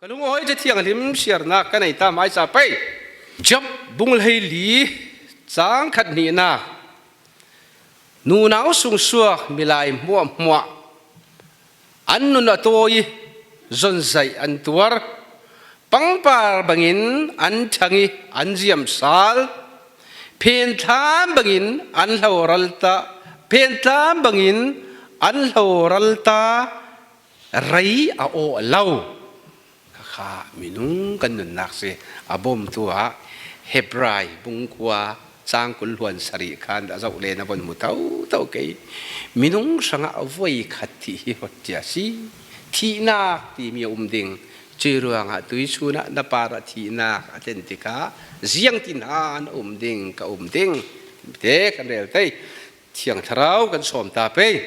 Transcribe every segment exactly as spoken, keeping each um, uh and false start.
Ka lungawi, Ca Thianghlim share-na ka nei ta, hmaisa pei. Job bung hleili, chang khat hnihna. Nunau sungsuak milai hmuahhmuah an nun a tawi, zonzaih an tuar. Pangpar bangin an thang i an ziamsal, phentlam bangin an hloral ta, phentlam bangin an hloral ta, rei a awh lo. Kha kha minung kan nunnak si. A bawmtu ah Hebrai bung kua chang kul hluan sarih khan a zoh le na von hmu thotho kei. Minung hrangah voi khat thih hi rawt cia si. Thihnak timi a um ding. Cui ruangah tuichun ah na parah thihnak a tlen tikah ziangtin han a um ding, ka um ding. Te kan rel tei. Thiang Thlarau kan sawm ta pei.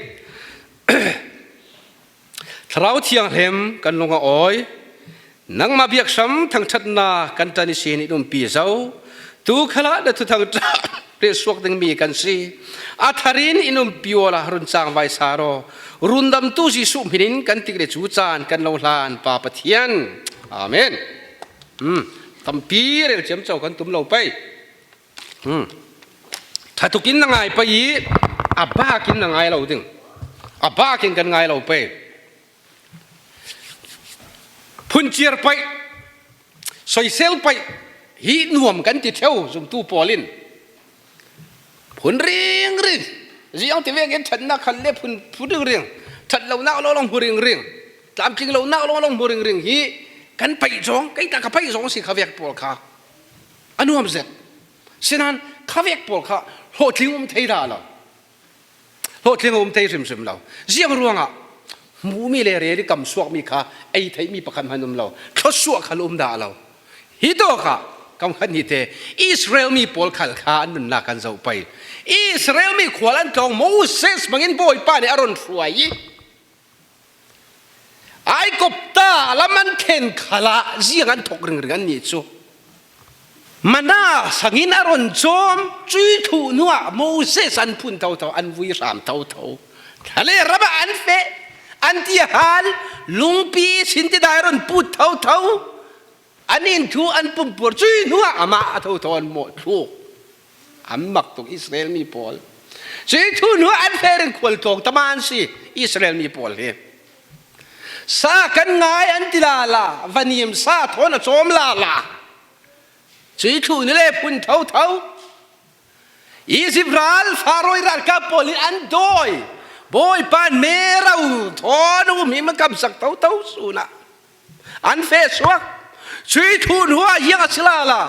Thlarau Thianghlim kan lung a awi. Nangmah biak hram thangṭhatna kan ṭan ihsin in umpi zo. Tu khalah na thuthang ṭha rilsuak ding mi kan si. A tharin in umpi awla run chang vai sa raw. Rundamtu Jesuh hminin kan tik le cu caan kan lo hlan Pa Pathian. Amen. Hmm. Tampi rel ciamco kan tum lo pei. Hmm. Ṭha tukin na ngai pei i a bakin na ngai lo ding. A bakin kan ngai lo pei. Phun ciar pei, soisel pei, hi nuam kan ti ṭheu zumtu pawl in. Phun ringring. Ziang ti vekin ṭhatnak khat le phun, phun ringring. Ṭhat lonak lawnglawng hmu ringring. Tlamtling lonak lawnglawng hmu ringring hi kan paih zawng, kei tla ka paih zawng si kha vek pawl kha. A nuam zet. Sinan kha vek pawl kha hlawhtling um thei dah lo. Hlawhtling a um thei hrimhrim lo. Ziang ruangah hmuhmi le rel i kam suakmi kha ei theihmi pakhat hman um lo. Thluasuah khal um dah lo. Hi tawkah kam khat hnihte Israel mi pawl khal kha an nunnak kan zoh pei. Israel mi khual an tlawng Moses bangin Bawipa nih a rawn hruai i Aigupta lam an thlen khalah ziang an thawk ringring an nih cu. Manna sangin a rawn cawm, cui thluh hnuah Moses an phun thotho, an vui hram thotho. Thla le ramah an feh, an ti a hal, lungpi sintidai rawn put thotho. An in thu an pumpuar, cui hnuah amah a thotho an mawh thlu. An mak tuk Israel mi pawl. Cui thu hnuah an feh ring khual tlawng ta man si Israel mi pawl hi. Sa kan ngai an ti lala, vanim sa thawn a cawm lala. Cui thlu ni le phun thotho. Egypt ral, Faraoh ralkap pawl in an dawi. Bawipa in mero thawn a um hi man kamsak thotho sunah an feh suak. Cui thlu hnuah ziang a si lala.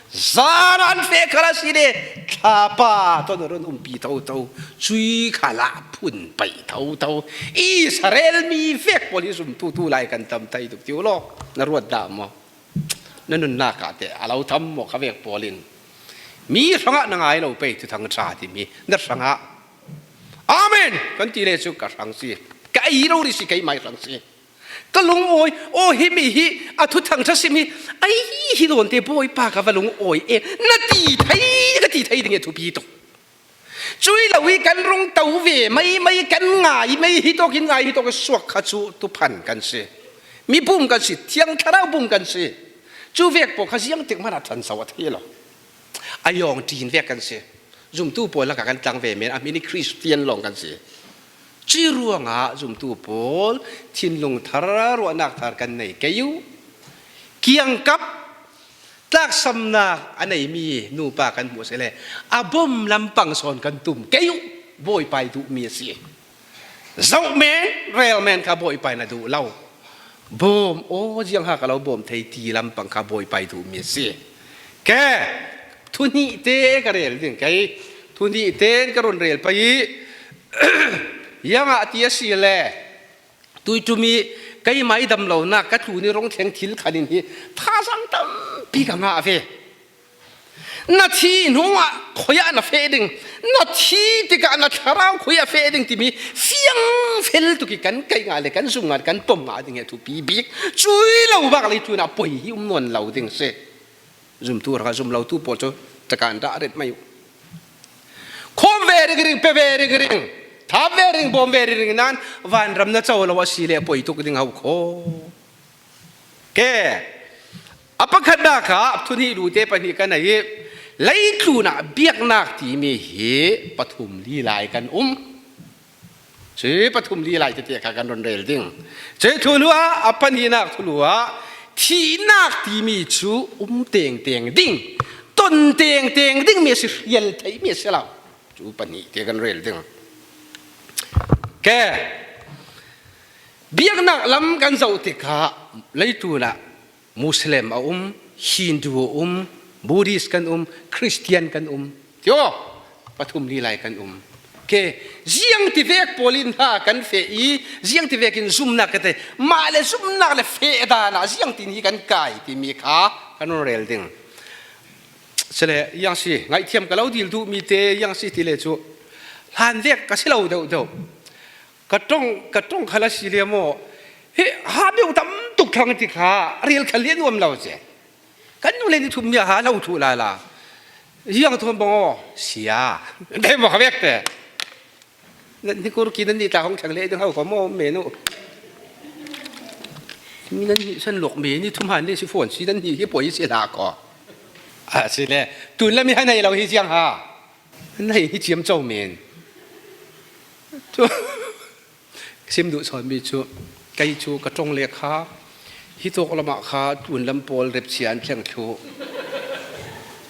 Zan an feh khal a si le thlapa thawn a run umpi thotho. Cui khalah phun paih thotho. Israel mi vek pawl hi zumtu tu lai kan tam thei tuk ti u law. Na ruat dah maw? Na nunnak ah te a lo tham maw kha vek pawl in? Mi hrangah na ngai lo pei, Thuthang ṭha timi na hrangah. Amen kan ti le cu ka hrang si. Ka ei rori si, keimah hrang si. Ka lungawi, aw, hi mi hi a Thuthang ṭha sim hi, ei hi dawnte Bawipa ka va lungawi e, na ti thei, ka ti thei ding e thupi tuk. Cui lo i kan rung to ve mai mai, kan ngai mai, hi tawk in ngai, hi tawk in suak kha cu tuphan kan si. Mi bum kan si, Thiang Thlarau bum kan si. Cu vek pawl kha ziang tik hmanh a ṭhan zo a thei lo. A yawng ṭin vek kan si. Zumtu pawl lakah kan tlang ve men, a hmin i Khristian lawng kan si. Cui ruangah zumtu pawl thinlung thar, ruahnak thar kan nei kei u. Kiangkap, tlaksamnak a neimi nupa kan hmuh si le a bawm lampang sawn kan tum kei u. Bawipa i duhmi a si. Zoh men, rel men kha Bawipa in a duh lo. Bawm, aw, ziang ha ka lo bawm thei ti lampang kha Bawipa i duhmi a si. Ke, thu hnih te ka rel ding kei. Thu hnih te ka run rel pei i, ziangah ti a si le, tuiṭum i keimah i damlonak ka tlun i rung thleng thil khat in hi thazaang tampi ka ngah ve. Na thi hnuah khuiah na feh ding, na thi tikah na thlarau khuiah feh ding timi fiangfel tuk i kan kaih ngah le kan zum ngah le kan pom ngah ding hi a thupi bik. Cui lo bak lei tlunah poi hi um nawn lo ding si. Zumtu hrangah zum lotu pawl cu takan dah ret mai uh. Khawm ve ringring, pe ve ringring, thap ve ring, bawm ve ringring nan vanram na co lo a si le poi tuk ding ho kho. Ke, a pakhatnak ah thu hnih lute pahnih kan nei i, leitlun ah biaknak timi hi pathum li lai kan um. Cui pathum li lai tete kha kan run rel ding. Cui thu hnu ah a pahnihnak thulu ah thihnak timi cu um tengteng ding, ton tengteng dingmi a si, hrial theihmi a si lo. Cu pahnih te kan rel ding. Ke, biaknak lam kan zoh tikah leitlun ah Muslim a um, Hindu a um, Buddhist kan um, Christian kan um. Tio, pathum li lai kan um. Ke, ziang tivek pawl in hna kan feh i, ziang tivekin zumhnak ka tei, mah le zumhnak le feh dan ah ziang tin hi kan kai timi kha kan run rel ding. Sile, yang si, ngaihthiam ka lo dil duhmi te, yang si ti le cu, hlan vek ka si lo deuh deuh. Ka ṭong, ka ṭong khal a si le maw? Hi, ha beu tam tuk thlang ti kha, rel khal le nuam lo ce. Kan nu le ni thum mi a ha lo thu lala. Ziang thum bang aw, sia. Dai maw kha vek te. Nan ni kur ki nan ni ta hong thang le ding hau ko maw me nu. Mi nan ni san lok me ni thum han le si phone si nan ni hi poi si la ko. A si le. Tun la mi han hei lo hi ziang ha. Nan hei hi chiam chau men. Chu. Sim duh sawn mi cu, kei cu ka ṭong le kha, hi tawk lamah kha tun lam pawl repchia an thleng thluh.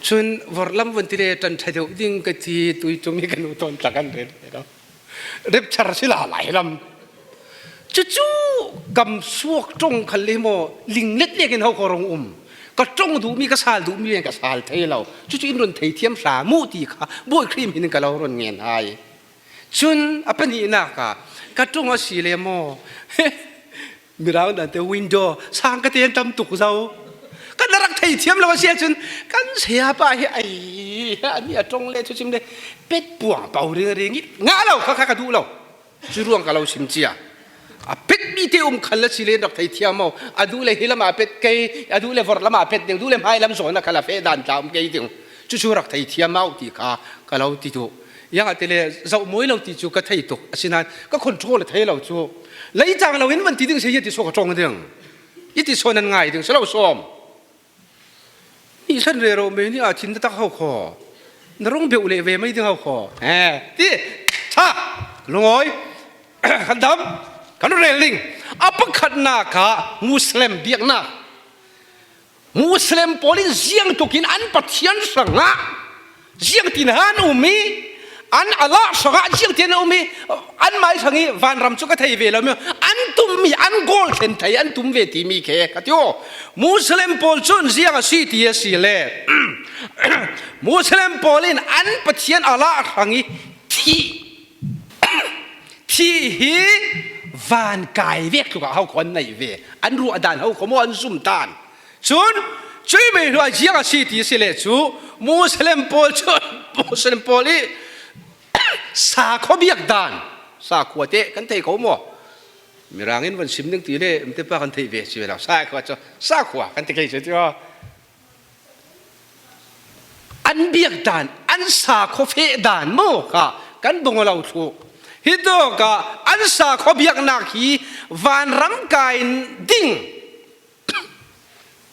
Cun vorh lam vun ti le ṭan ṭha deuh ding ka ti, tui cung hi ka nu tawn tla kan rel ve lo. Repchar si la lai lam. Cucu kam suak ṭong khal le maw, linglet lek in ho kho rong um. Ka ṭong duhmi, ka sal duhmi ven ka sal thei lo. Cucu in run thei thiam hra mu ti kha, Bawi Khrih min in ka lo run ngen hai. Cun a pahnihnak ah ka ṭong a si le maw? Mirang dante window sang ka ten tam tuk zo. Kan rak thei thiam lo a si ahcun kan saya pa hi ai, ani a ṭong le thuchim le pet puang pau ringring i ngah lo kha, kha ka duh lo. Cu ruang ka lo sim cia. A petmi te um khal a si le rak thei thiam maw? A duh le hi lam a pet kei, a duh le vorh lam a pet ding, duh le hmai lam zawn a khal a feh dan tla um kei ding. Cucu rak thei thiam maw ti kha ka lo ti tuk. Yang a ti le zoh mawi lo ti cu ka thei tuk. Asinain ka control a thei lo cu. Lei cang lo in van ti ding si hi ti so ka ṭong ding. I ti so nan ngai ding si lo sawm. Ni san rero me ni a thin tak ho kho. Na rung beuh le ve mai ding ho kho. Eh, ti. Cha. Lungawi. Kan dam. Kan rel ding. A pakhatnak ah Muslim biaknak. Muslim pawl in ziang tukin an Pathian hrangah ziang tin han um i an Allah hrangah ziang tin an um i an mai hrang i vanram cu ka thei ve lo mi an tum mi an goal thlen thei an tum ve timi khe ka ti aw. Muslim pawl cun ziang a si ti a si le Muslim pawl in an Pathian Allah hrang i thih thih hi van kai vek tluk ah ho kho an neih ve. An ruah dan ho kho maw an zum dan. Cun cuih mi hnuah ziang a si ti si le cu Muslim pawl cu Muslim pawl i sakhuabiak dan, sakhua te kan thei ko maw? Mirang in van sim ding ti le mte pa kan theih ve si ve lo. Sakhua cu sakhua kan ti kei cu ti aw. An biak dan, an sakhua feh dan maw kha kan bung lo thluh. Hi tawk ah an sakhua biaknak hi vanram kai ding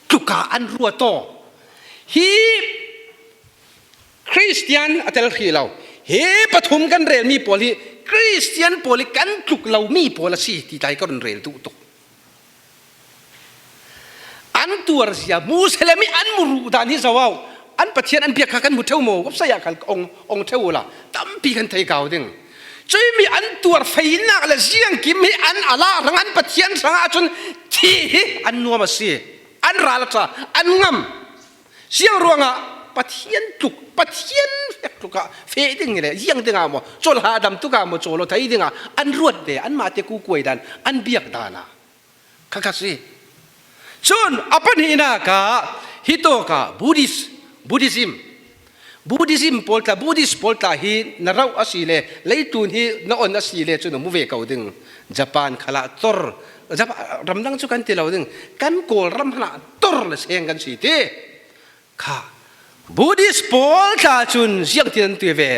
tluk ah an ruat aw. Hi Christian a tel hrih lo. Hi pathum kan relmi pawl hi Christian pawl hi kan tluk lomi pawl a si ti tlai ka run rel duh tuk. An tuar zia Muslim i an muruh dan hi zo au. An Pathian an biak kha kan hmu ṭheu maw? Website ah khal ong, ong ṭheu ula tampi kan thei kau ding. Cuih mi an tuar feinak le ziangkim hi an Allah hrang an Pathian hrang ahcun thih hi an nuam a si. An ral a ṭha, an ngam. Ziang ruangah Pathian tluk, Pathian fek tluk ah feh ding le ziang dingah maw, cawlha dam tuk ah maw, cawlaw thei dingah an ruat ve, anmah te kukuai dan, an biak dan ah kha kha si. Cun a pahnihnak ah hi tawk ah Buddhist, Buddhism, Buddhism pawl tla, Buddhist pawl tla hi na rauh a si le, leitlun hi na on a si le, cun a mu ve ko ding. Japan khalah tor, Japan, ramdang cu kan ti lo ding, kan Kawlram hlah tor le seng kan si ti. Kha, Buddhist pawl tla cun ziang tin an ti ve.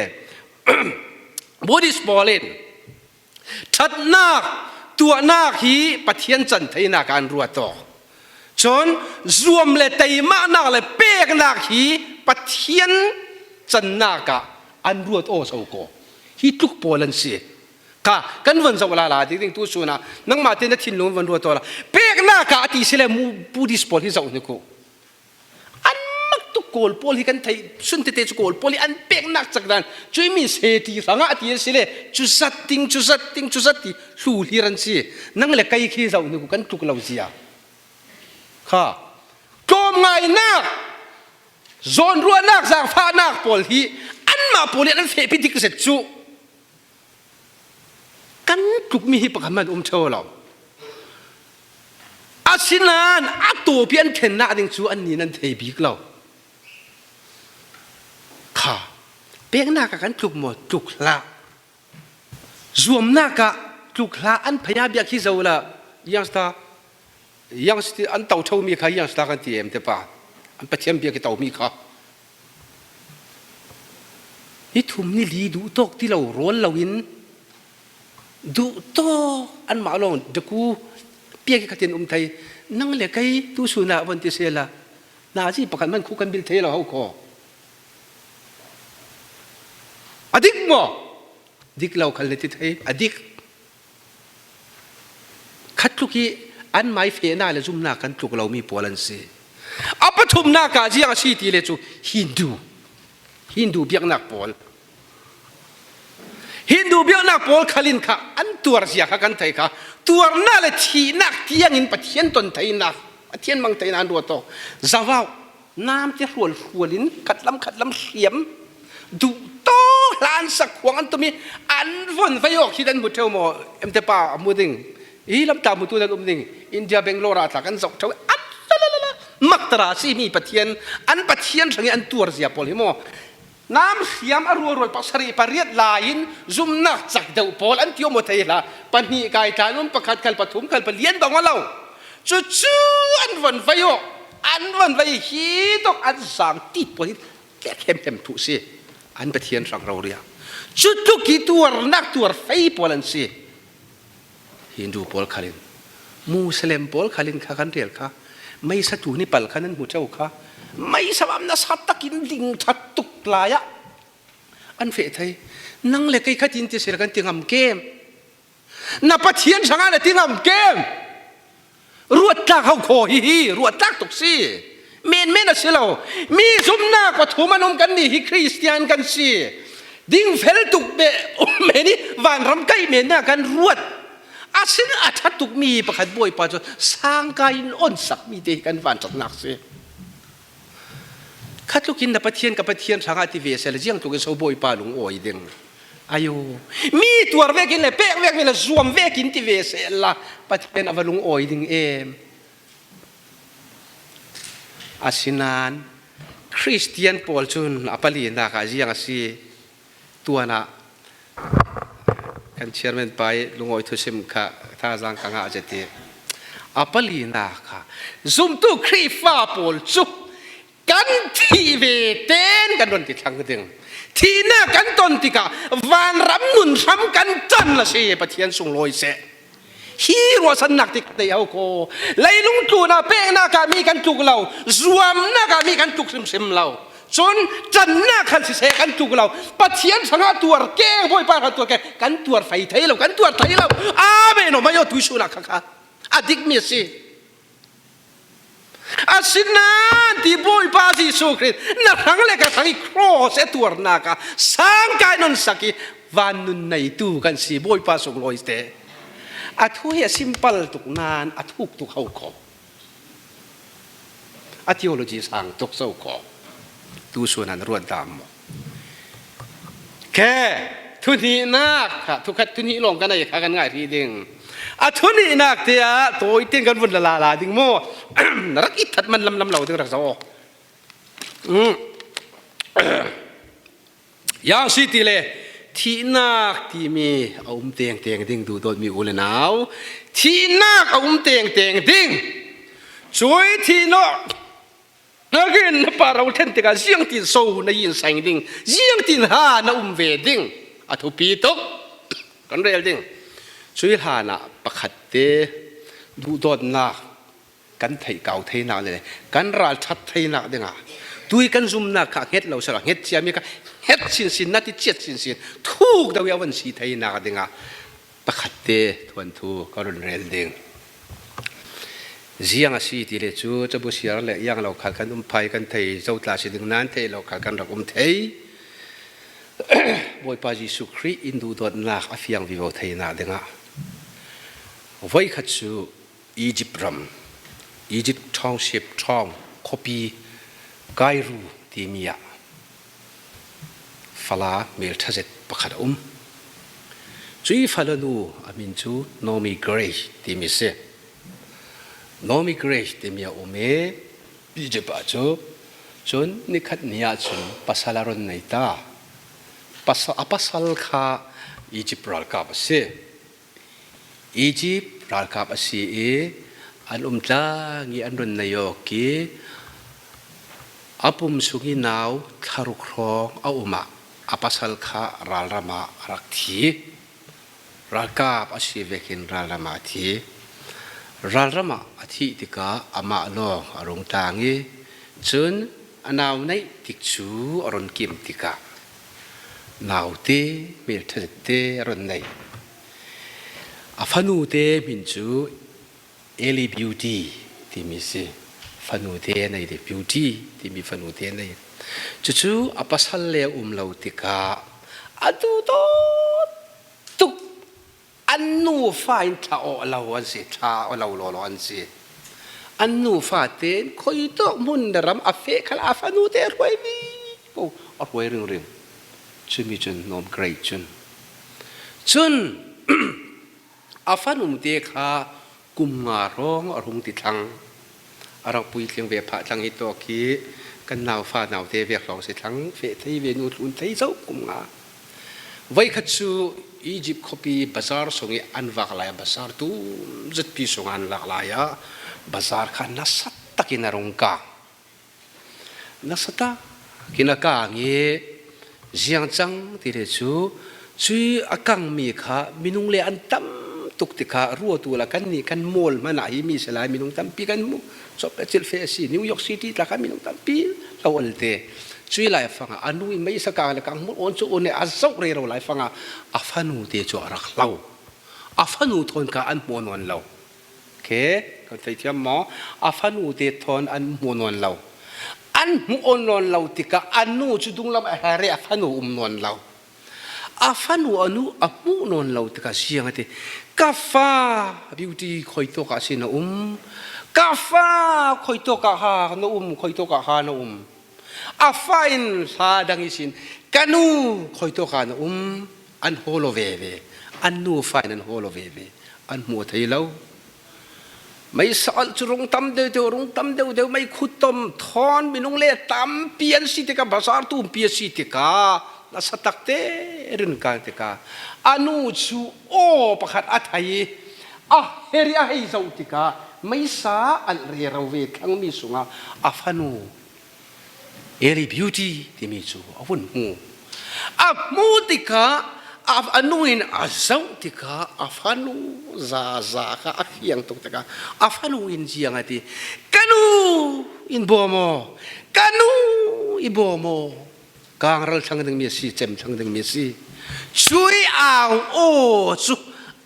Buddhist pawl in ṭhatnak, tuahnak hi Pathian can theinak ah an ruat aw. Cun zuam le teimaknak le peknak hi Pathian cannak ah an ruat aw zo ko. Hi tluk pawl an si. Kha kan von zoh lala ding ding tu sun ah nangmah te na thinlung von ruat aw la. Peknak ah a ti si le mu Buddhist pawl hi zoh hnik uh. An mak tuk kawl pawl hi kan theih, sun tete cu kawl pawl hi an peknak cak dan. Cuih mi seti hrangah a ti an si le, cu zat ding, cu zat ding, cu zat ti, hlu hlir an si. Nang le kei khi zoh hnik uh kan tluk lo zia. Kha. Tlawmngainak, zawnruahnak, zaangfahnak pawl hi anmah pawl hi an fehpi dik zet cu. Kan tlukmi hi pakhat hmanh um ṭheo lo. Asinain a tawpi an ṭhennak ding cu annih nan thei bik lo. Kha, peknak ah kan tluk maw? Tluk hlah. Zuamnak ah tluk hlah, an phaya biak hi zo la, youngster, youngster an to ṭheo mi kha youngster kan ti em te pa, an Pathian biak i to mi kha. Ni thum ni li duh tawk ti lo rawl lo in, duh tawk anmah lawng daku piak i khatin um thei. Nang le kei tu sun ah von ti sela, nazi pakhat hmanh khu kan bil thei lo ho kho. A dik maw? Dik lo khal na ti thei, a dik. Kha tluk hi anmah i fehnak le zumnak kan tluk lomi pawl an si. A pathumnak ah ziang a si ti le cu Hindu, Hindu biaknak pawl. Hindu biaknak pawl khal in kha an tuar zia kha kan thei kha. Tuarnak le thihnak tiangin Pathian ton theinak, Pathian mang theinak an ruat aw. Zavau, nam te hrual hrual in khatlam khatlam hriam, duh tawk hla an sak khuang an tum i an von vai awk hi an hmu ṭheo maw? Em te pa a hmu ding, hi lamtah hmutu nan um ding, India, Bangalore ah tla kan zoh ṭheo i an la la la la, mak tara si mi Pathian, an Pathian hrang i an tuar zia pawl hi maw? Nam hriam a rualrual pasarih pariat lai in zumnak cak deuh pawl an ti aw maw thei hla, pahnih kai tla an um, pakhat khal, pathum khal, palian bang aw lo. Cucu an von vai aw, an von vai hi tawk an zang ti pawl hi tlek hemhem thu si. An Pathian hrang rori ah cutluk i tuarnak tuar fei pawl an si. Hindu pawl khal in, Muslim pawl khal in kha kan rel kha, meisa tu ni pal khan an hmu ṭheo kha, meisa bam nasa takin ding ṭhat tuk lai ah an feh thei. Nang le kei khatin ti sila kan ti ngam kem. Na Pathian hrangah na ti ngam kem. Ruat tlak ho khaw hihi, ruat tlak tuk si. Menmen a si lo. Mi zumnak pathum an um kan nih hi Khristian kan si. Dingfel tuk beh um men i vanram kaih mennak kan ruat. Asin a ṭha tukmi pakhat Bawipa cu sangka in onsak mi te hi kan vanṭhatnak si. Khatlukin na Pathian ka Pathian hrangah ti ve seh le, ziang tlukin so Bawipa lungawi ding? Ayo, mi tuar vekin le pek vekin le zuam vekin ti ve seh la, Pathian a va lungawi ding em? Asinain Khristian pawl cun a palinak ah ziang a si. Tuanah kan chairman pa i lungawi thusim kha thazaang ka ngah zet i, a palinak kha zumtu Khrihfa pawl cu kan thih ve ten kan run ti thlang ding. Thihnak kan ton tikah vanram nunhram kan can la si, Pathian sunglawi seh. Hi ruahsannak ti ka tei ho kho. Leilung tlunah peknak ah mi kan tluk lo, zuamnak ah mi kan tluk hrimhrim lo. Cun cannak khan siseh kan tluk lo. Pathian hrangah tuar keng, Bawipa hrangah tuar keng, kan tuar fei thei lo, kan tuar thei lo. Amen aw, mai aw, tuisun ah kha kha a dikmi a si. Asinain ti Bawipa Jesuh Khrih na hrang le ka hrang i cross e tuarnak ah sangka in onsak i van nun neitu kan si, Bawipa sunglawi te. A thu hi a simple tuk nain a thuk tuk ho kho. A theology sang tuk so kho. Tu suan an ruat dam maw? Khe, thuhnihnak kha, thukhat thuhnih lawng kan ei kha kan ngaih rih ding. A thuhnihnak te ah tawi tiang kan vun la lala ding maw? Na rak it that man lamlam lo ding rak zoh. Mm. Yang si ti le, thihnak timi a um tengteng ding, duhdawtmi u le nau. Thihnak a um tengteng ding. Cui thih nawh. Na gen na pa ro thlen tikah ziangtin so na yin saing ding, ziangtin ha na um ve ding, a thupi tuk kan rel ding. Cui hlanah pakhat te duhdawtnak, kan theih kau theinak le kan ralṭhat theinak dingah tui kan zumnak kha a hnget lo sela, hnget ciami kha hnget sinsin, na ti ciat sinsin, thuk deuh i a von si theinak dingah pakhatte thuanthu ka run rel ding. Ziang a si ti le cu cabu siar le iang lo khal kan um phai, kan thei zo tla si ding nan theih lo khal kan rak um thei. Bawipa Jesuh Khrih in duhdawtnak a fiang vivo theinak dingah voikhat cu Egypt ram, Egypt township, town, khuapi, Kairu timi ah fala melṭha zet pakhat a um. Cui fala nu a min cu Naomi Grace timi si. Naomi Grace timi a um i Egypt ah cu cun nikhat ni ah cun pasal a run nei ta. Pasal, a pasal kha Egypt ralkap a si. Egypt ralkap a si i an umtlang i an run nei awk i a pum sung i nau thlaruk hrawng a um ah a pasal kha ralram ah a rak thi. Ralkap a si vekin ralram ah a thi. Ralram ah a thih tikah amah lawng a rung tlang i cun a nau neih tik cu a run kim tikah naute, melṭha zette a run nei. A fanute hmin cu Ellie Beauty timi si. Fanute a nei ti, Beauty timi fanute a nei. Cucu a pasal le a um lo tikah a duhdawt tuk. An nu fa in thla awh lo an si, thla awh lo lawlaw an si. An nu fa tein khuitawk hmun le ram a feh khal a fanute a hruai vivo, a hruai ringring. Cumi cun Naomi Grace cun, cun a fanute kha kum nga hrawng a rung ti thlang. A rak puitling ve phah thlang hi tawk hi kan nau fa naute vek hrawng si thlang, feh thei ve, nu tlun thei zo kum nga. Voikhat cu Egypt khuapi bazar sung i an vak lai ah, bazar tum zetpi sung ah an lak lai ah bazar kha nasa takin a rung kang. Nasa takin a kang i ziang cang ti le cu, cui a kangmi kha minung le an tam tuk tikah ruatu la kannih kan mawl hmanh ah hi mi si lai minung tampi kan hmu. Cawp le cilh feh a si, New York City tla kha minung tampi lo ol te. Cui lai fangah a nu in meisa kang le kang hmuh awn cu un i a zoh rero lai fangah a fanute cu a rak hlo. A fanu thawn kha an hmuh nawn lo. Khe, kan theithiam maw? A fanute thawn an hmuh nawn lo. An hmuh awn nawn lo tikah a nu cu dunglam a her i a fanu um nawn lo. A fanu a nu a hmuh nawn lo tikah ziang a ti. Ka fa, Beauty, khuitawk ah si na um? Ka fa, khuitawk ah ha na um, khuitawk ah ha na um? A fa in hla dang ihsin, ka nu, khuitawk ah na um? An haw lo veve. An nu fa in an haw lo veve. An hmuh thei lo. Meisa alh cu rung tam deuh deuh, rung tam deuh deuh, mei khutom thawn minung le tampi an si tikah, bazar tumpi a si tikah, nasa takte rin kang tikah, a nu cu aw pakhat a thei i a her i a hei zoh tikah, meisa alh rero ve thlangmi sungah a fanu Ellie Beauty timi cu a vun hmu. A hmuh tikah, a, a nu in a zoh tikah, a fanu zaza kha a fiang tuk tikah, a fanu in ziang a ti, ka nu in bawm aw, ka nu in bawm aw. Kang ral thlang dingmi a si, cem thlang dingmi a si. Cui au aw cu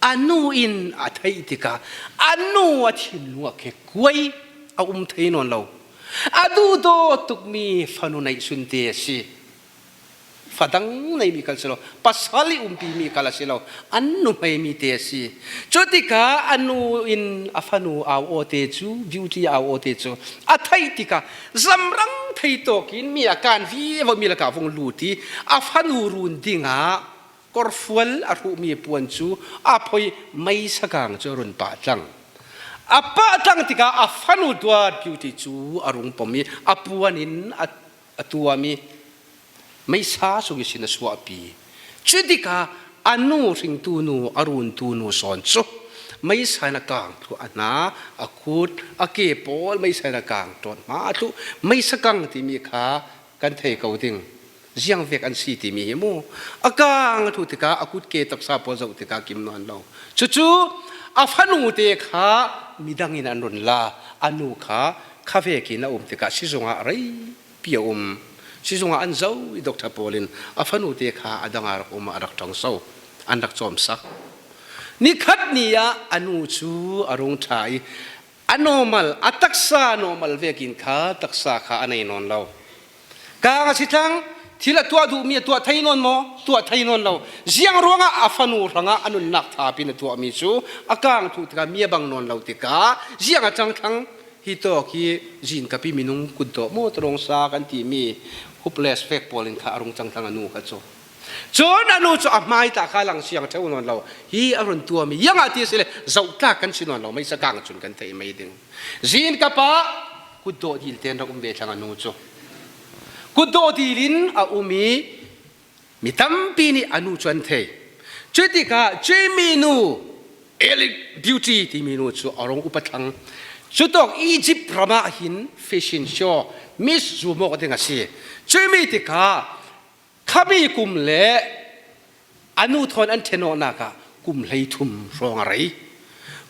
a nu in a theih tikah, a nu a thinlung a khekuai, a um thei nawn lo. A duhdawt tukmi fanu neihsun te a si. Fadang neimi kal si lo, pasal i umpi mi kal a si lo, an nuhmei mi te a si. Cutikah a nu in a fanu au aw te cu, Beauty au aw te cu a theih tikah, zamrang thei tawkin mi a kan vivo mi lakah vung lut i a fanu run dingah, kawrfual a hruhmi puan cu a phoi, meisa kang cu a run pah tlang. A pah tlang tikah a fanu tuat Beauty cu a rung pom i a puan in a, a tuam i meisa sung ihsin a suahpi. Cutikah a nu hringtu nu, a runtu nu sawn cu meisa in a kang thluh, a hna, a kut, a ke pawl meisa in a kang ṭawt hma a thluh. Meisa kang timi kha kan thei ko ding. Ziang vek an si timi hi mu. A kang a thluh tikah a kut ke taksa pawl zoh tikah kim nawn lo. Cucu a fanu te kha midangin an run la, a nu kha kha vekin a um tikah sizungah a reipi a um. Sizungah an zo i doctor pawlin a fanute kha a dangah a rak um, a rak ṭhangso, an rak cawmsak. Nikhat ni ah a nu cu a rung ṭha i a normal, a taksa normal vekin kha taksa kha a nei nawn lo. Kang a si thlang, thil a tuah duhmi a tuah thei nawn maw? Tuah thei nawn lo. Ziang ruangah a fanu hrangah a nunnak thapin a tuahmi cu a kang thuh tikah mi a bang nawn lo tikah ziang a cang thlang? Hi tawk hi zin kapi minung kutdawh maw, tarawngsa kan timi hopeless fek pawlin kha a rung cang thlang a nu kha cu. Cun a nu cu a hmai tah kha lang siang ṭheu nawn lo. Hi a run tuahmi, ziangah ti a si le zohtlak kan si nawn lo, meisa kang cun kan theih mai ding. Zin kapa kutdawh dil tein rak um ve thlang a nu cu. Kutdawh dil in a um i mi tampi nih a nu cu an thei. Cutikah cuimi nu, Elite Beauty timi nu cu a rung upa thlang. Cutawk Egypt ram ah hin fashion show Miss Zuamawk ding a si. Cuimi tikah khami kum le a nu thawn an ṭhenawknak ah kum hleithum hrawng a rei.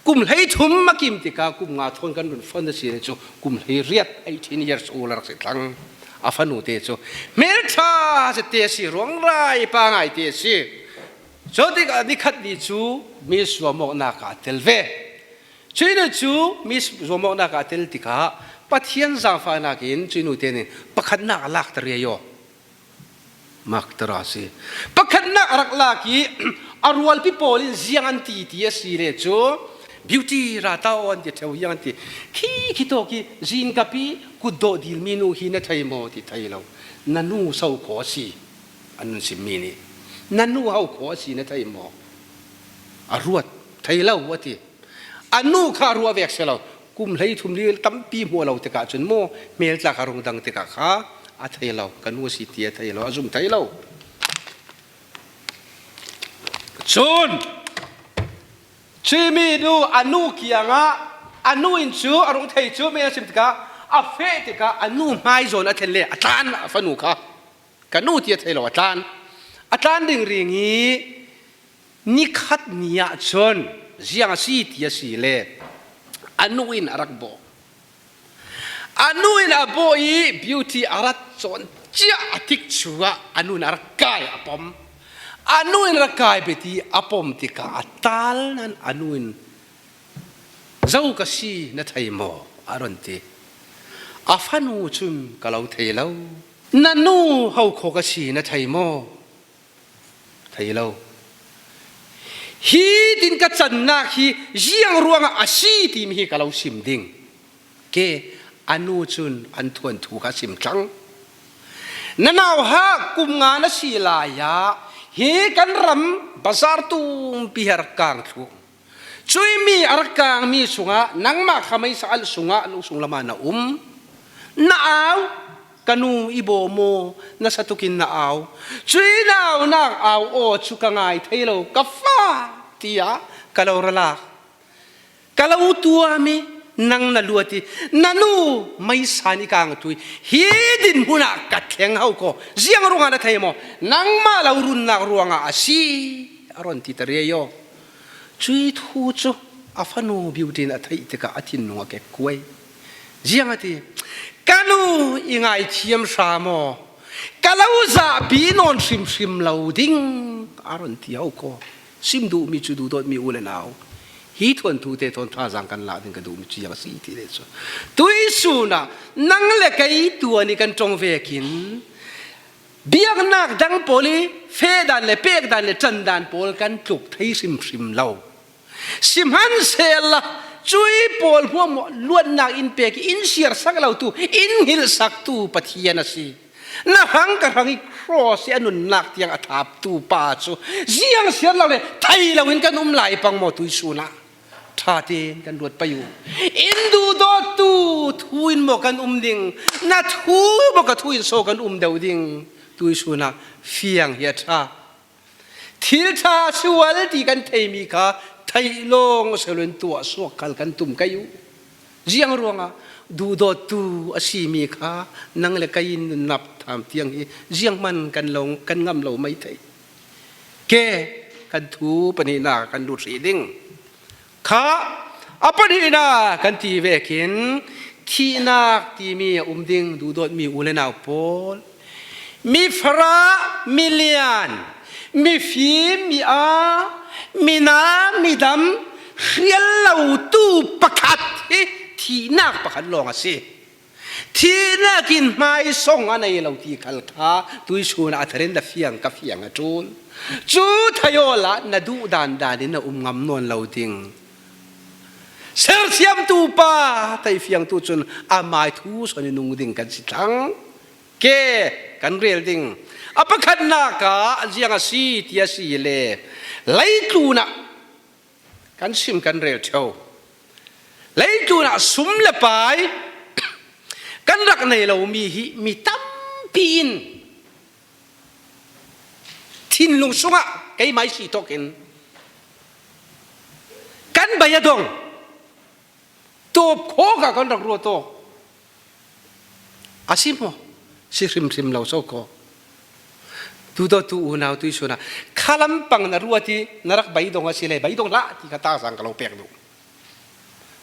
Kum hleithum a kim tikah kum nga thawn kan run fon a si le cu kum hleiriat, eighteen years old, a rak si thlang. A fanute cu hmelṭha zette a si, ruangrai pangaite a si. Cutikah nikhat ni cu Miss Zuamawknak ah a tel ve. Cuinu cu Miss Zuamawknak ah a tel tikah Pathian zaangfahnak in cuinu tenin pakhatnak a lak ta riai aw. Maktara si. Pakhatnak a rak lak i a rualpi pawl in ziang an ti ti a si le cu, beauty ra ta aw an ti ṭheu, ziang an ti. Khi, khi tawk i zin kapi kutdawh dilmi nu hi na thei maw ti thei lo. Na nu so khaw a si, an nun simmi nih. Na nu ho khaw a si na thei maw? A ruat thei lo a ti. A nu kha a ruah vek si lo. Kum hleithum li tampi hmuh lo tikah cun maw, hmeltlak a rung dang tikah kha a thei lo. Ka nu a si ti a thei lo, a zum thei lo. Cun cuimi nu a nu kiangah, a nu in cu a rung thei cu, mi a sim tikah, a feh tikah a nu hmai zawn a thlen le a tlan, a fanu kha. Ka nu ti a thei lo, a tlan. A tlan ringring i nikhat ni ah cun ziang a si ti a si le a nu in a rak bawh. A nu in a bawh i beauty a rat cawn ciah a tik cu ah a nu in a rak kai, a pom. A nu in a rak kai bet i a pom tikah a tal nan a nu in, "Zo ka si na thei maw?" a run ti. A fanu cun, "Ka lo thei lo." "Na nu ho khaw ka si na thei maw?" "Thei lo." "Hi din ka cannak hi ziang ruangah a si timi hi ka lo sim ding." Ke, a nu cun an thuanthu kha sim thlang. "Na nauhak kum nga na si lai ah hi kan ram bazar tumpi hi a rak kang thluh. Cuimi a rak kangmi sungah nangmah kha meisa alh sungah lo sunglam ah na um. Na au, ka nu i bawm aw, nasa tukin na au. Cui na aunak au aw cu ka ngai thei lo, ka fa," tiah ka lo ra lak. "Ka lo tuam i nang na luat i na nu meisa nih kang tu i hi dinhmun ah ka thleng ho khaw. Ziang ruangah na thei maw? Nangmah lo runnak ruangah a si," a run ti ta riai aw. Cui thu cu a fanu Beauty in a theih tikah a thinlung a kekkuai. Ziang a ti, "Ka nu i ngaithiam hram aw, ka lo zahpi nawn hrimhrim lo ding," a run ti ho khaw. Sim duhmi cu duhdawtmi u le nau, hi thuanthu te thawn thazaang kan lak ding ka duhmi cu ziang a si ti le cu, tuihsun ah nang le kei tuan i kan ṭong vekin biaknak dang pawl i feh dan le pek dan le ṭan dan pawl kan tluk thei hrimhrim lo. Sihmanhsehlaw cui pawl hmuahhmuah luatnak in pek i in siarsak lotu, in hngilhsaktu Pathian a si. Na hrang ka hrang i cross i a nunnak tiang a thaptu pa cu ziang siar lo le thei loin kan um lai pang maw? Tuihsun ah ṭha tein kan ruat pei u. In duhdawttu thu in maw kan um ding? Na thu maw ka thu in so kan um deuh ding? Tuihsun ah fiang hi a ṭha. Thil ṭha sual ti kan theimi kha theih lawng si loin tuah suak khal kan tum kei u. Ziang ruangah? Duhdawttu a simi kha nang le kei in nunnak tham tiang hi zianghman kan lo, kan ngam lo mai thei. Ke, kan thu pahnihnak kan lut hrih ding. Kha, A pahnihna kan ti vekin, thihnak timi a um ding, duhdawtmi u le nau pawl. Mi fara, mi lian, mi fim, mi aa, mi na, mi dam, hrial lotu pakhat hi thihnak pakhat lawng a si. Thihnak in hmaisawng a nei lo ti khal kha tuisun ah a thar in na fiang, ka fiang a ṭul. Cu thei awla na duh dan dan in na um ngam nawn lo ding. Sersiamtu pa, theifiangtu cun amai thu sawn in nung ding kan si thlang. Ke, kan rel ding. A pakhatnak ah ziang a si ti a si le, leitlun ah kan sim kan rel ṭheo. Leitlun ah sum le pai kan rak nei lomi hi mi tampi in thinlung sungah keimah i si tawk in kan bei a dong, tawp khawk ah kan rak ruat tawk. A si maw? Si hrimhrim lo so kho. Duhdawttu unau tuisun ah kha lampang na ruat i na rak beidong a si le, beidong hlah ti kha thazaang ka lo pek duh.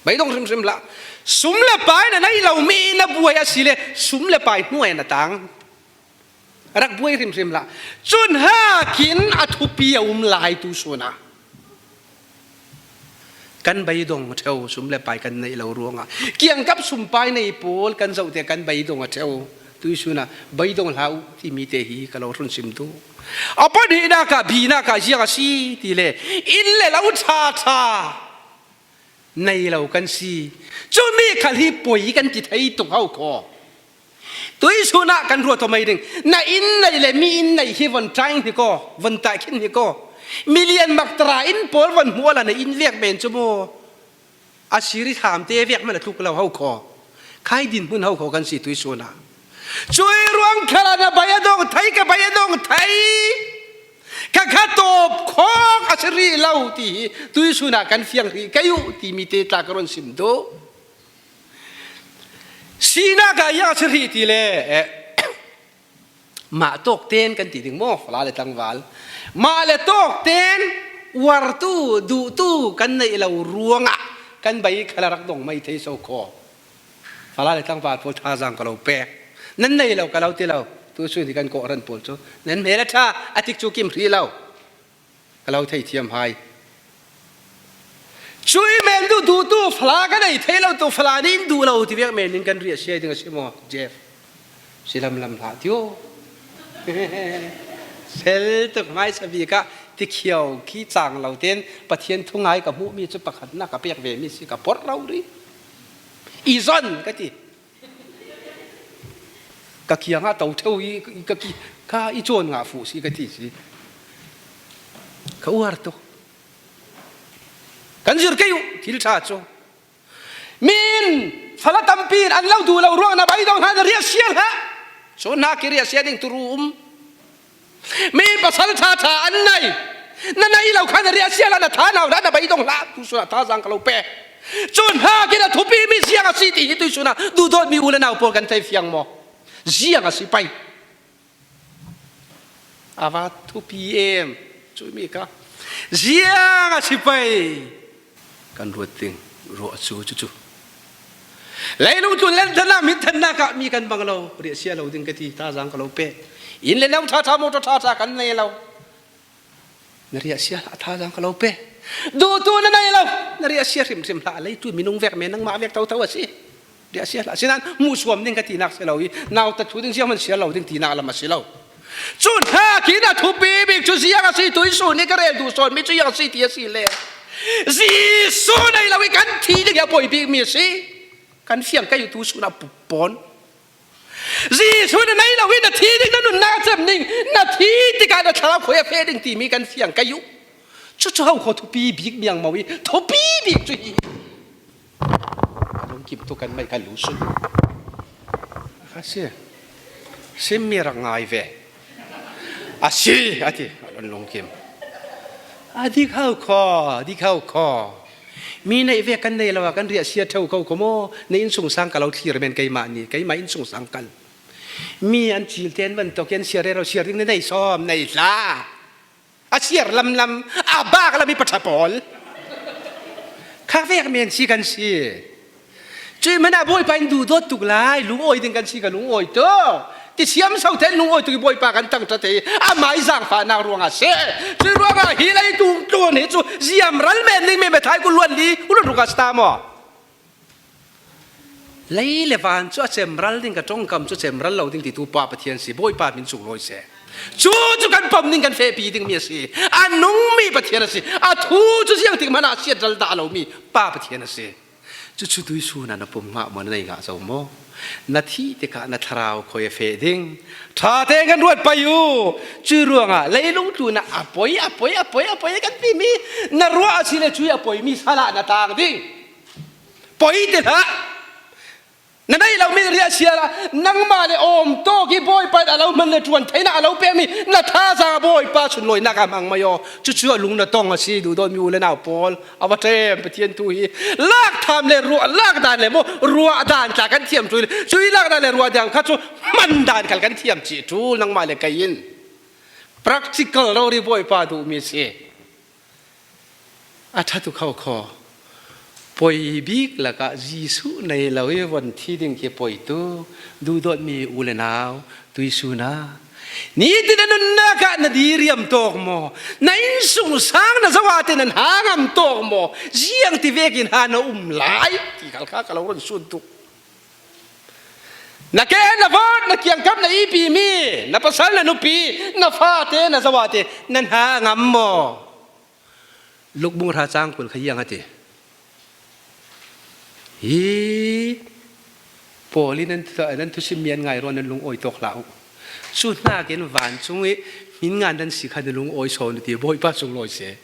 Beidong hrimhrim hlah. Sum le pai na nei lomi na buai a si le, sum le pai hnuai na tang. Rak buai hrimhrim hlah. Cun hakin a thupi a um lai tuisun ah kan beidong ṭheo, sum le pai kan neih lo ruangah. Kiangkap sum pai nei pawl kan zohte kan beidong a ṭheo. Tuisun ah beidong hlah uh timi te hi ka lo hrun sim duh. A pahnihnak ah, binak ah ziang a si ti le, inn le lo ṭha ṭha nei lo kan si. Cumi khal hi poi kan ti thei tuk hau kho. Tuisun ah kan ruat aw mai ding. Na inn neih le mi inn neih hi von ṭaing hi ko, von taih khin hi ko. Milian maktara inn pawl von hmuh awla na inn vek men cu maw? A siri hlamte vek man a tluk lo hau kho. Khai dinhmun hau kho kan si tuisun ah. Cui ruang khal ah na bei a dong thei, ka bei a dong thei. Ka kha tawp khawk a si rih lo ti hi tuisun ah kan fiang rih kei uh timi te tla ka run sim duh. Sinak ah ziang a si rih ti le, eh, mah tawk ten kan ti ding maw, fala le tlangval. Mah le tawk ten uartu, duhtu kan neih lo ruangah kan bei khal a rak dong mai thei so kho. Fala le tlangval pawl thazaang ka lo pek. Nan nei lo ka lo ti lo. Tuisun hi kan kawhhran pawl cu nan hmel a ṭha a tik cu kim hrih lo. Ka lo thei thiam hai. Cui men duh, duhtu fala ka nei thei lo tu, fala nih in duh lo ti vek men in kan riahsia ding a si maw, Jeff? Si lamlam hlah tio. Sel tuk hmaisa bik ah tikhiau khi cang lo ten Pathian thungai ka hmuhmi cu pakhatnak ka pek ve mi si, ka porh rori. I zon ka ti. Ka kiangah to ṭheu i, i, ka ki, ka i cawn ngah fuh si ka ti si. Ka uar tuk. Kan zir kei uh, thil ṭha cu. Min fala tampi in an lo duh lo ruang na beidong hlah, na riahsia hlah. Cun hna khi riahsia ding turu um. Mi pasal ṭha ṭha an nei. Na nei lo kha na riahsia hlah, na thanau hlah, na beidong hlah. Tuisun ah thazaang ka lo pek. Cun hna khi na thupi mi ziang a si ti hi tuisun ah duhdawtmi u le nau pawl kan thei fiang maw? Ziang a si pei. A va thupi em. Cumi kha ziang a si pei. Kan ruat ding ruah cu cucu. Leilung tlun lenthannak, minthannak ah mi kan bang lo, riahsia lo ding ka ti, thazaang ka lo pe. Inn le no ṭha ṭha, motor ṭha ṭha kan nei lo. Na riahsia hlah, thazaang ka lo pe. Duhtu na nei lo, na riahsia hrimhrim hlah. Leitlun minung vek men nangmah vek thotho a si. Riahsia hlah. Sinain hmuhsuam ding ka tinak si lo i, nautat thu ding zianghman siar lo ding tinak lam a si lo. Cun hna khi na thupi bik cu ziang a si, tuisun i ka rel duh sawn mi cu ziang a si ti a si le, Jesuh nei lo i kan thi ding i a poi bikmi a si. Kan fiang kei uh tuisun a pupawn. Jesuh na nei lo i na thi ding, na nunnak a cem ding, na thi tikah na thlarau khuai a feh ding timi kan fiang kei uh. Cucu ho kho thupi bik miang mo i thupi bik cu hi. A lungkim tu kan mei ka lu sun. A si. Simmi rak ngai ve. A si, a ti. A lungkim. A dik ho kho, dik ho kho. Mi neih ve kan nei lo a kan riahsia ṭheu ko kho maw? Na innsungsang ka lo thlir men keimah nih, keimah innsungsang kal. Mi an cil ten van tawk i an siar rero, siar ding na nei sawm, nei hlah. A siar lamlam, a bak lam i paṭha pawl. Kha vek men si kan si. Cui mana Bawipa in duhdawt tuk lai, lungawi ding kan si ka lungawi tu. Ti siam so ten lungawi tuk i Bawipa kan tangta thei. Amai zangfahnak ruangah si. Cui ruangah hi lei tung tlun hi cu ziamral men ding mi methai ku luan li, u luan ruk a si ta maw? Lei le van cu a cemral ding, ka ṭongkam cu cemral lo ding titu Pa Pathian si, Bawipa min sunglawi seh. Cu cu kan pom ding, kan fehpi ding mi a si. A nungmi Pathian a si. A thu cu ziangtik hmanh ah siat ral dah lomi Pa Pathian a si. Cucu tuisun ah na pom ngah maw, na nei ngah zo maw? Na thih tikah na thlarau khoi a feh ding. Ṭha tein kan ruat pei u. Cui ruangah leilung tlun ah a poi, a poi, a poi, a poi kan timi na ruah a si le, cui a poimi sal ah na tang ding. Poi ti hlah. Na neih lomi riah sial ah nangmah le awm tawk i Bawipa in a lo hman le ṭuan theinak a lo pekmi na thazaang a Bawipa sunlawinak a hmang mai aw. Cucu a lung na tong a si, duhdawtmi u le nau pawl, a va ṭem Pathian thu hi. Lak tham le ruah, lak dan le maw, ruah dan tla kan thiam ṭul. Cui lak dan le ruah dan kha cu hman dan khal kan thiam cih ṭul, nangmah le kei in. Practical rori Bawipa duhmi si. A ṭha tu kho kho. Poi bik lakah Jesuh nei lo i von thi ding khi poi tu, duhdawtmi u le nau, tuisun ah. Nitin a nunnak ah na diriam tawk maw? Na innsungsang na zoh ah te na hna ngam tawk maw? Ziang ti vekin ha na um lai? Ti khal kha ka lo run sun tuk. Na ke na vawt, na kiangkap na ipimi, na pasal na nupi, na fate na zoh ah te na hna ngam maw? Lukbung hra cang kul kha hiang a ti. Hi, Paul in nan thu, nan thusim mi an ngai ruang nan lungawi tawk hlah u. Cu hnakin vancung i hmin ngan nan si kha na lungawi sawn u ti, Bawipa sunglawi seh.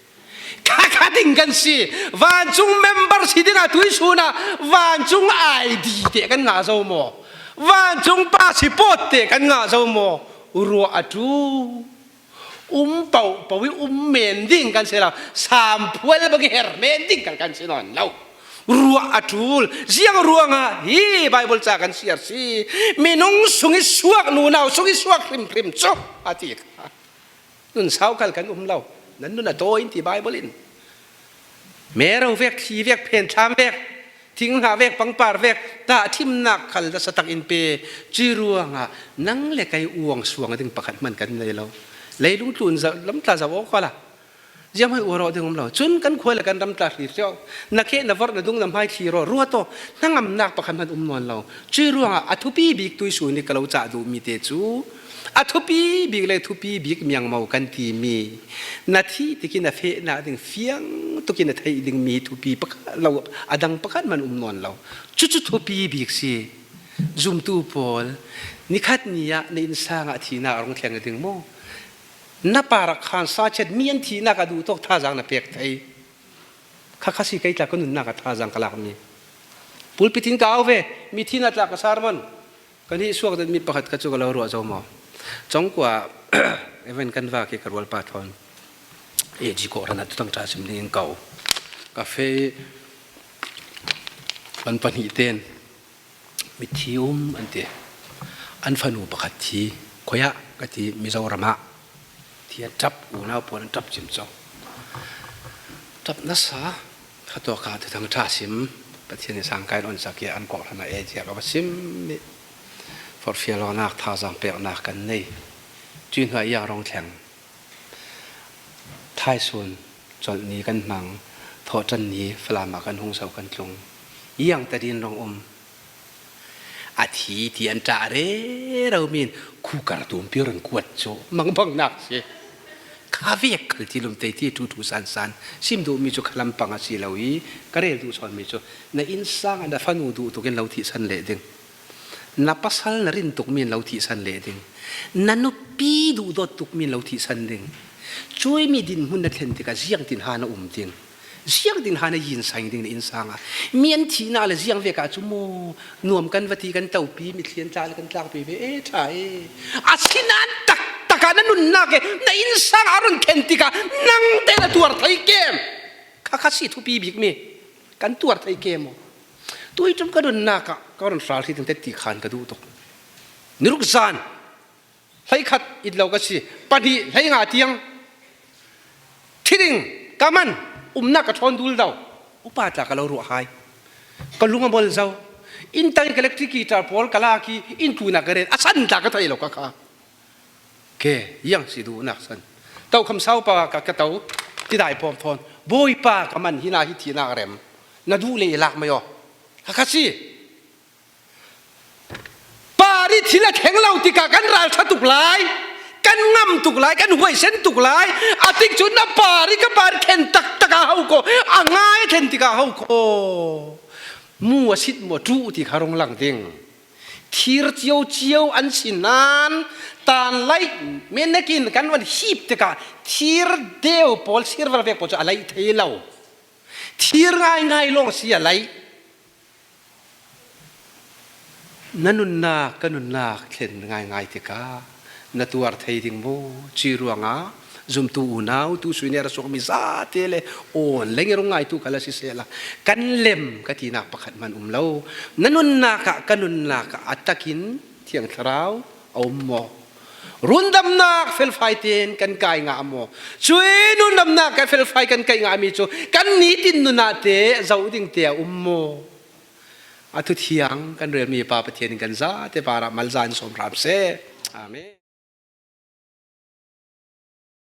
Kha kha ding kan si. Vancung member si dingah tuisun ah vancung I D te kan ngah zo maw? Vancung passport te kan ngah zo maw? Ruah a ṭul. Um paohpaoh i um men ding kan si lo. Samphual bang i her men ding kan, kan si nawn lo. Ruah a ṭul. Ziang ruangah hi Bible ca kan siar si. Minung sung i suak, nunau sung i suak hrimhrim cu a ti kha. Nun sau khal kan um lo. Nan nun a tawi in ti Bible in. Mero vek, thli vek, phenthlam vek, thing hna vek, pangpar vek, tahthimnak khal nasa tak in pe. Cui ruangah nang le kei uang suang ding pakhat hmanh kan nei lo. Leilung tlun za-, lam tla zoh awk la. Ziahmai uar awk ding um lo. Cun kan khua le kan ram tla hri cio. Na kheh, na vorh, na dung, na hmai thlir aw, ruat aw. Hnangamnak pakhat hmanh um nawn lo. Cui ruangah a thupi bik tuisun i ka lo cah duhmi te cu, a thupi bik le thupi bik miangmo kan timi, na thih tikin a fehnak ding fiang tukin a theih dingmi thupi pakhat lo, a dang pakhat hmanh um nawn lo. Cucu thupi bik si. Zumtu pawl, nikhat ni ah na innsang ah thihnak a rung thleng ding maw? Na pa rak khan sa chet mi an thihnak a duh tawk thazaang na pek thei. Kha kha si kei tla ka nunnak a thazaang ka lakmi. Pulpit in ka au ve, mithi na tla ka sermon. Kan hih suak mi pakhat kha cu ka lo ruah zo maw? Congkua event kan va khi ka rualpa thawn A G kawhhran ah thutang ṭha sim ding in ka au. Ka feh van pahnih ten. Mithi um an ti. An fanu pakhat thi. Khuaia ka ti, Mizoram ah. Thi an ṭap, unau pawl an ṭap cim co. Ṭap nasa, kha tawk ah thuthang ṭha sim. Pathian in sangkai in on sak i an kawhhran ah A G ah ka va sim nih. Forhfial awknak, thazaang peknak kan nei. Cui hnuah i ang rong thleng. Thaisun colh ni kan hmang, thawhṭan ni Falam ah kan hung so kan tlung. Iang ta din rong um. A thi ti an ṭah rero min khukar tumpi run kuat cu mangbangnak si. Kha vek khal ti lumtei ti ṭuṭu sansan. Sim duhmi cu kha lampang a si lo i ka rel duh sawnmi cu na innsang ah na fanu duh tukin lo thihsan leh ding. Na pasal na rin tukmi in lo thihsan leh ding. Na nupi duhdawt tukmi in lo thihsan ding. Cuimi dinhmun na thlen tikah ziangtin ha na um ding. Ziangtin ha na yin saing ding na innsang ah. Mi an thihnak le ziang vek ah cu maw nuam kan va ti, kan topi, mitthli an tlak le kan tlakpi ve, e ṭha e. Asinain taktak ah na nunnak e, na innsang ah a run thlen tikah nang te na tuar thei kem? Kha kha si thupi bikmi. Kan tuar thei kem maw? Tui ṭum ka nunnak ah ka run hral hri ding te ti khan ka duh tuk. Niruk zan hleikhat it lo ka si, pahnih hleinga tiang thi ding ka man, umnak ka ṭhawn dul do. Upa tla ka lo ruah hai. Ka lung a mol zo. Inn tang ka electric guitar pawl ka lak i, inn tuna ka ren. A san tla ka thei lo ka kha. Ke, iang si duh nak san. Tau kham sau pa ka, ka tau. Ti dai pom phon. Bawipa ka man hi na hi thi nak rem. Na duh le i lak mai aw. Ka kha si. Pari thil a theng lo tikah kan ral ṭha tuk lai, kan ngam tuk lai, kan huaisen tuk lai. A tik cun na pari ka pari thlen taktak a hau ko, a ngai a thlen tikah hau ko. Mu a sit maw ṭuh ti kha rung lang ding. Thir cio cio an sin nan tan laih, menek in kan van hip tikah thir deu pawl, thir val vek pawl cu a laih thei lo. Thir ngaingai lawng si a laih. Na nunnak, ka nunnak thlen ngaingai tikah na tuar thei ding maw? Cuih ruangah zumtu unau, tu sui nih a ra suakmi zate le awn leng i rung ngaitu khala sisehla kan lem ka tinak pakhat hman um lo. Na nunnak ah, ka nunnak ah a takin Thiang Thlarau a um maw? Rundamnak felfai tein kan kai ngah maw? Cuih rundamnak kan felfai kan kai ngahmi cu kan nitin nunah te zoh ding te a um maw? A thu thiang kan relmi Pa Pathian in kan zate parah malzan sawm hram seh. Amen.